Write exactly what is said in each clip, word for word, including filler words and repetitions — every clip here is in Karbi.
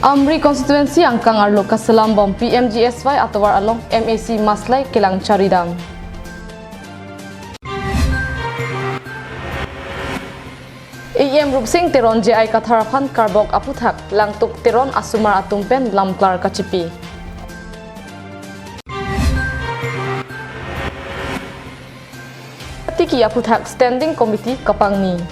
Amri constituency angkang arlo kaselambom P M G S Y atovar along M A C maslai kelang charidam. E M Rupsing Teron J I Kathar aphan karbok aputhak Langtuk Teron asomar atum pen lamklar kachipi. Tiki aputhak Standing Committee kapangni.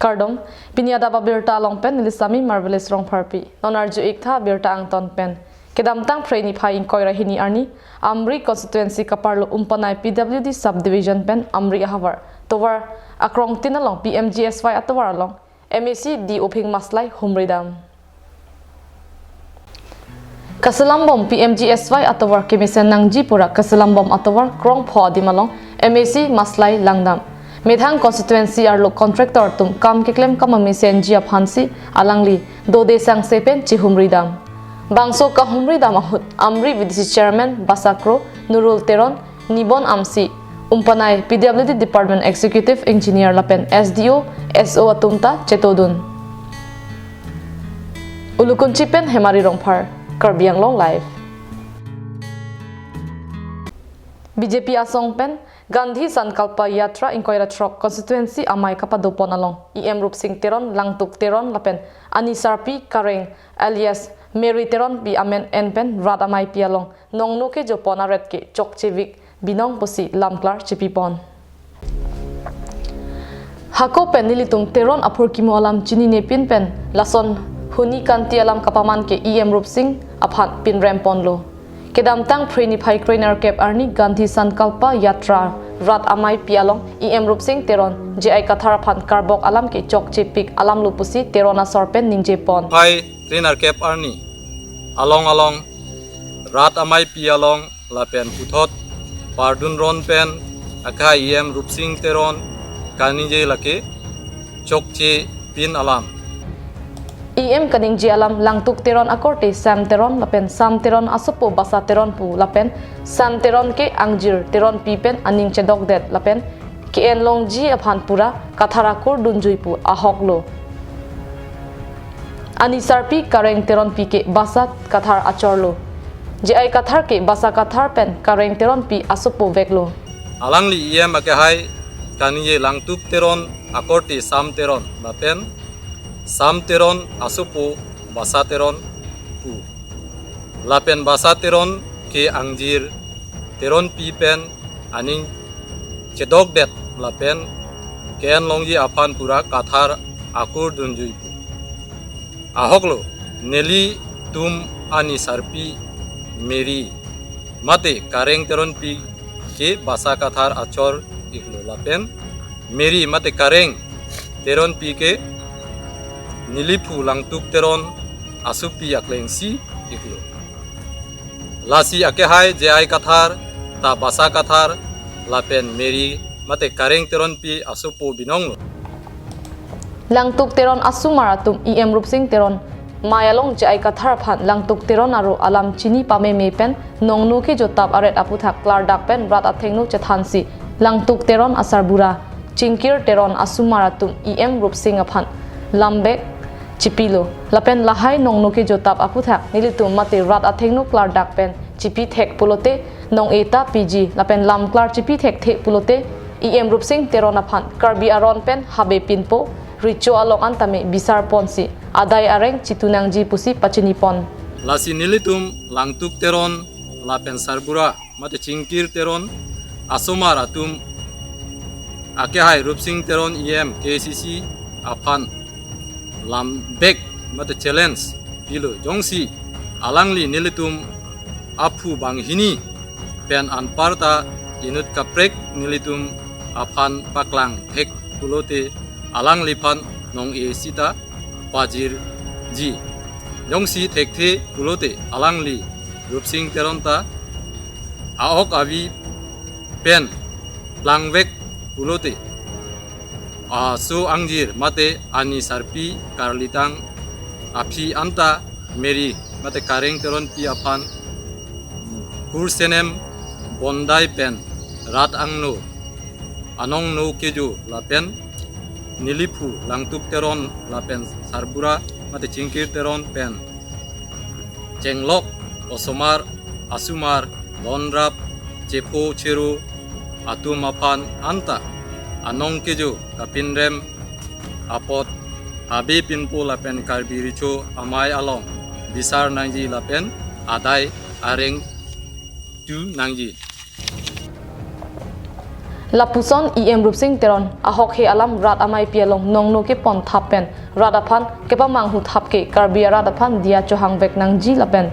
Kardom, pini adap abirta along pen neli Sami Marvelous Rongpharpi. Non arju-ik tha birta angton pen. Kedamtang Phre niphai ingkoi ra hini arni, Amri constituency kaparlo Umpanai P W D subdivision pen Amri ahavar tovar akrongtin along P M G S Y atovar along M A C D Uphing maslai humridam. Kaselambom P M G S Y atovar kemesen nangji pura kaselambom atovar krong pho adim along M A C maslai langdam. Methang constituency arlo contractor atum kam keklem kamamesenji aphansi alangli dode sangse pen chihumridam. Bangso kahumridam ahut Amri V D C chairman Basakro Nurul Teron, Nibon Amsi, Umpanai P W D Department Executive Engineer lapen S D O, S O atum ta chetodun. Ulukunchi pen Hemari Rongphar, Karbi Anglong Live. B J P asong pen Gandhi Sankalpa Yatra ingkoi ra throk constituency amei kapadopon along E M Rupsing Teron, Langtuk Teron lapen Ani Sarpi Kareng alias Mary Teronpi amen en pen rat ameipi along nongno kejopon aret ke chokchevik binong pusi lamklar chipipon. Hako pen nelitum Teron aphurkimo alam chininepin pen lason huni kanti alam kapaman ke E M Rupsing aphan pinremponlo. Kedamtang Phre niphai krenerkep arni Gandhi Sankalpa Yatra rat ameipi along E M Rupsing Teron J I Kathar aphan karbok alam ke chokchepik alamlo pusi Teron asor pen ningjepon. Phai krenerkep arni along along rat ameipi along lapen puthot pardun ron pen akhai E M Rupsing Teron kaningje lake chokchepin alam. E M kaningje alam Langtuk Teron akorte Sam Teron lapen Sam Teron asopo Basa Teron pu lapen Sam Teron ke angjir Teronpi pen aning chedokdet lapen ke-en longji aphan pura Kathar akur dunjui pu ahoklo. Ani Sarpi Kareng Teronpi ke Basa Kathar achorlo. J I Kathar ke Basa Kathar pen Kareng Teronpi asopo veklo. Alangli E M akhai kaningje Langtuk Teron akorte Sam Teron lapen Sam Teron asopo Basa Teron pu. Lapen Basa Teron ke angjir Teronpi pen aning chedokdet lapen ke-en longji aphan pura Kathar akur dunjui pu. Ahoklo, nelitum Ani Sarpi Mary mate Kareng Teronpi ke Basa Kathar achor-iklo lapen Mary mate Kareng Teronpi ke neliphu Langtuk Teron asopi akleng si-iklo. Lasi akhai J I Kathar ta Basa Kathar lapen Mary mate Kareng Teronpi asopo binonglo. Langtuk Teron asomar atum E M Rupsing Teron mei along J I Kathar aphan Langtuk Teron aro alam chini pameme pen nongno kejotap aret aputhak klardak pen rat athengno chethansi Langtuk Teron asarbura Chingkir Teron asomar atum E M Rupsing aphan lambek chipilo. Lapen lahai nongno kejotap aputhak nelitum mate rat athengno klardak pen chipi thek pulote nong-e ta piji lapen lamklar chipi thekthe pulote E M Rupsing Teron aphan Karbi aron pen habe pinpo, recho along an tame bisar ponsi adai areng chitunangji pusi pachinipon. Lasi nelitum Langtuk Teron lapen sarbura mate Chingkir Teron asomar atum akhai Rupsing Teron E M K C C aphan lambek mate challenge pilo, jongsi alangli nelitum aphu banghini pen anparta inut kaprek nelitum aphan paklang thek pulote alangliphan nong-e sita pajirji. Jongsi thekthe pulote alangli Rupsing Teron ta a-ok avi pen langvek pulote aso angjir mate Ani Sarpi karlitang aphi anta Mary mate Kareng Teronpi aphan kursenem bondai pen rat angno anongno kejo lapen neliphu Langtuk Teron lapen Sarbura mate Chingkir Teron pen chenglok osomar, asomar, donrap, chepho chero atum aphan anta anong kejo kapinrem apot habe pinpo lapen Karbi Recho Amei along bisar nangji lapen adai areng tu nangji. Lapuson E M Rupsing Teron ahokhe alam rat ameipi along nongno kepon thap pen rat aphan kepamanghu thap ke Karbi arat aphan diya chohangvek nangji lapen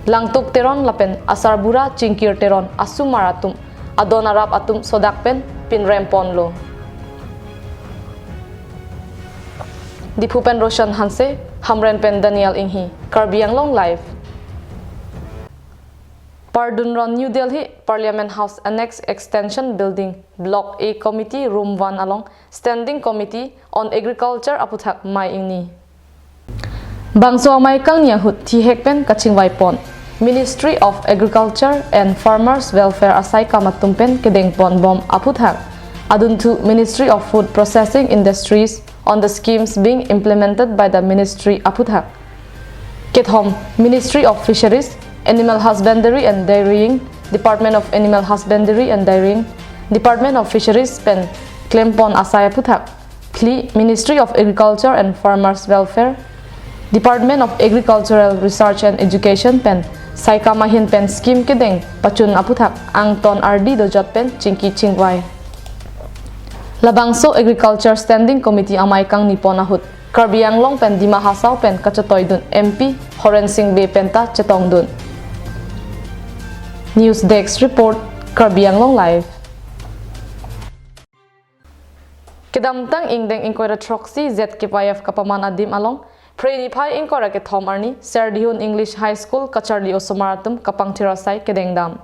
Langtuk Teron lapen Asarbura Chingkir Teron asomar atum adon arap atum sodak pen pinrem ponlo. Diphu pen Roshan Hanse, Hamren pen Daniel Inghi, Karbi Anglong Live. Pardun ron New Delhi, Parliament House Annex Extension Building, Block A Committee Room one along Standing Committee on Agriculture aphuthak mei ingni. Bangso amei kangni ahut thihek pen kachingvai pon Ministry of Agriculture and Farmers Welfare asai kam atum pen kedeng pon bom aphuthak. Adunthu Ministry of Food Processing Industries on the schemes being implemented by the ministry aphuthak. Kethom, Ministry of Fisheries, Animal Husbandry and Dairying, Department of Animal Husbandry and Dairying, Department of Fisheries pen klem pon asai aphuthak. Phli, Ministry of Agriculture and Farmers Welfare, Department of Agricultural Research and Education pen sai kam ahin pen scheme kedeng pachun aphuthak angton ardi dojot pen chingki chingvai. Labangso Agriculture Standing Committee amei kangni pon ahut Karbi Anglong pen Dima Hasao pen kachetoidun M P Horen Sing Bey penta chetongdun. News Desk Report, Karbi Anglong Live. Kedamtang ingdeng ingkoi ra throksi Z K Y F kapaman adim along, Phre niphai ingkoi ra kethom arni, Serdihun English High School kacharli osomar atum kapangthir asai kedengdam.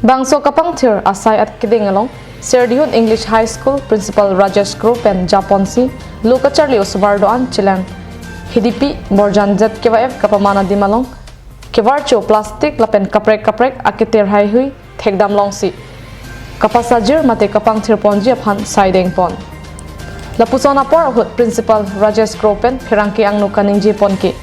Bangso kapangthir asai at kedeng along, Serdihun English High School Principal Rajesh Kro pen japonsi, lo kacharli osomar do-an chelang hidipi borjan Z K Y F kapaman adim along, kevarcho plastic lapen kaprek kaprek aketer haihui thekdam longsi kapasajir mate kapangthir ponji aphan saideng pon. Lapuson apor ahut Principal Rajesh Kro pen pherangke angno kaningje pon ke,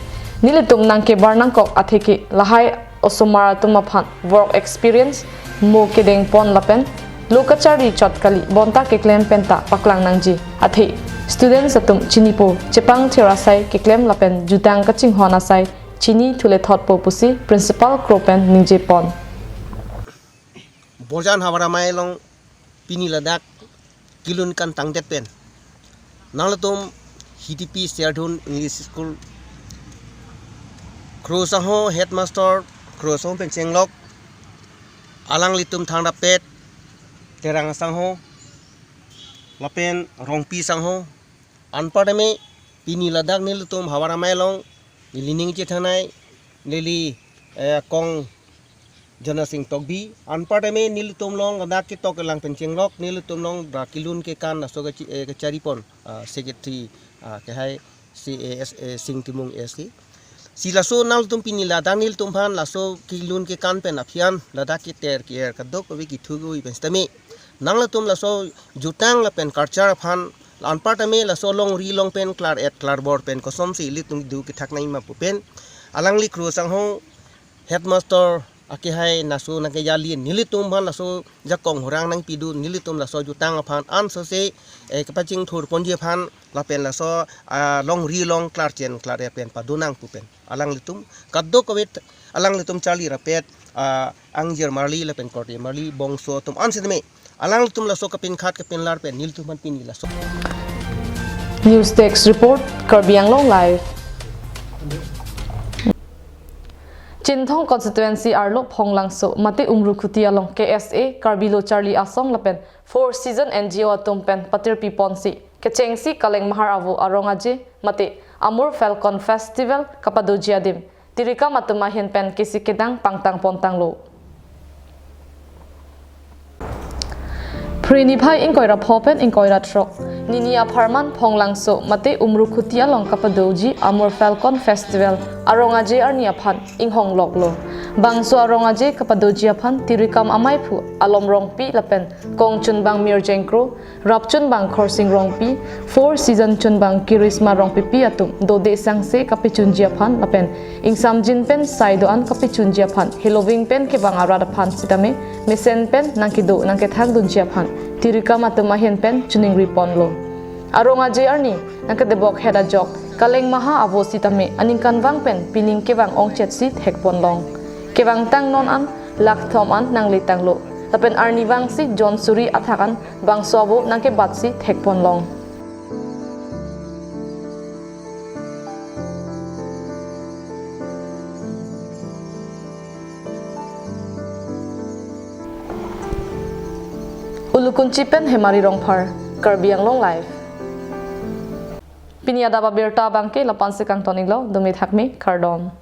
nelitum nangkebar nangkok atheke lahai osomar atum aphan work experience mo kedeng pon lapen lo kacharli chot kali bonta keklem penta paklang nangji. Athe students atum chinipo chepangthir asai keklem lapen jutang kachinghon asai chini thule thotpo pusi Principal Kro pen ningje pon. Borjan havar amei along pini ladak kelun kan tangdet pen nanglitum hidipi Serdihun English School Kro Sangho, headmaster Kro Sangho pen chenglok, alanglitum thangrapet Terang Sangho lapen Rongpi Sangho, anpartame pini ladak nelitum havar amei along neli ningje thangnai, neli, eh, kong Jana Sing Tokbi, anpartame nelitum along ladak ketok kelang pen chenglok, nelitum along ra kelun kekan laso kechi-, eh, kachari pon, ah, secretary, ah, kehai C A S A Sing Timung S K. Si laso nanglitum pini ladak nelitum aphan laso kelun kekan pen aphian ladak keter ke-er kadokave kethu kevi pen sitame nanglitum laso jutang lapen culture aphan anpartame laso longri long pen klar-et klarbor pen kosonsi ilitum do kethak nangji ma pu pen alangli Kro Sangho headmaster akehai laso nangkejali nelitum aphan laso jakong hurang nangpidun, nelitum laso jutang aphan ansose, eh, kapachingthur ponji aphan lapen laso, ah, longri long klarchen klar-et pen padonang pu pen alanglitum kadokave alanglitum charlirapet, ah, angjir marli lapen korte marli bongso atum an sitame alanglitum laso kapinkhat kapinlar pen nelitum aphan pini laso. News Desk Report, Karbi Anglong Live. Chinthong Constituency arlo Phonglangso mate Umrukhuti along K S A, Karbi Lo Charli Asong lapen Four Season N G O atum pen patirpi ponsi kechengsi Kaleng Mahar avo Arong Aje mate Amur Falcon Festival kapadoji adim tirikam atum ahin pen kesi kedang pangtang pontanglo. Phre niphai ingkoi ra pho pen ingkoi ra throk, nini apharman Phonglangso mate Umrukhuti along kapadoji Amur Falcon Festival Arong Aje arni aphan inghong loklo. Bangso arong aje kapadoji aphan Tirikam amaiphu Alom Rongpi lapen kong chunbang Mirjeng Kro, rap chunbang Khorsing Rongpi, four season chunbang Kirisma Rongpipi atum dode sangse kapechunji aphan lapen ingsamjin pen sai do-an kapechunji aphan heloving pen kevang arat aphan sitame mesen pen nangkedo nangkethangdunji aphan Tirikam atum ahin pen choningri ponlo. Arong aje arni nangkedebok het ajok kaleng maha avo sitame aningkanvang pen pining kevang ongchetsi thekpon long. Kevangtang non an lakh thom an nangletanglo. Lapen arnivangsi John Suri athak an bangso avo nangkebatsi thekpon long. Ulukunchi pen Hemari Rongphar, Karbi Anglong Live. Pini adap abirta abangke la-an si kangton-iklo, dome thakme, kardom.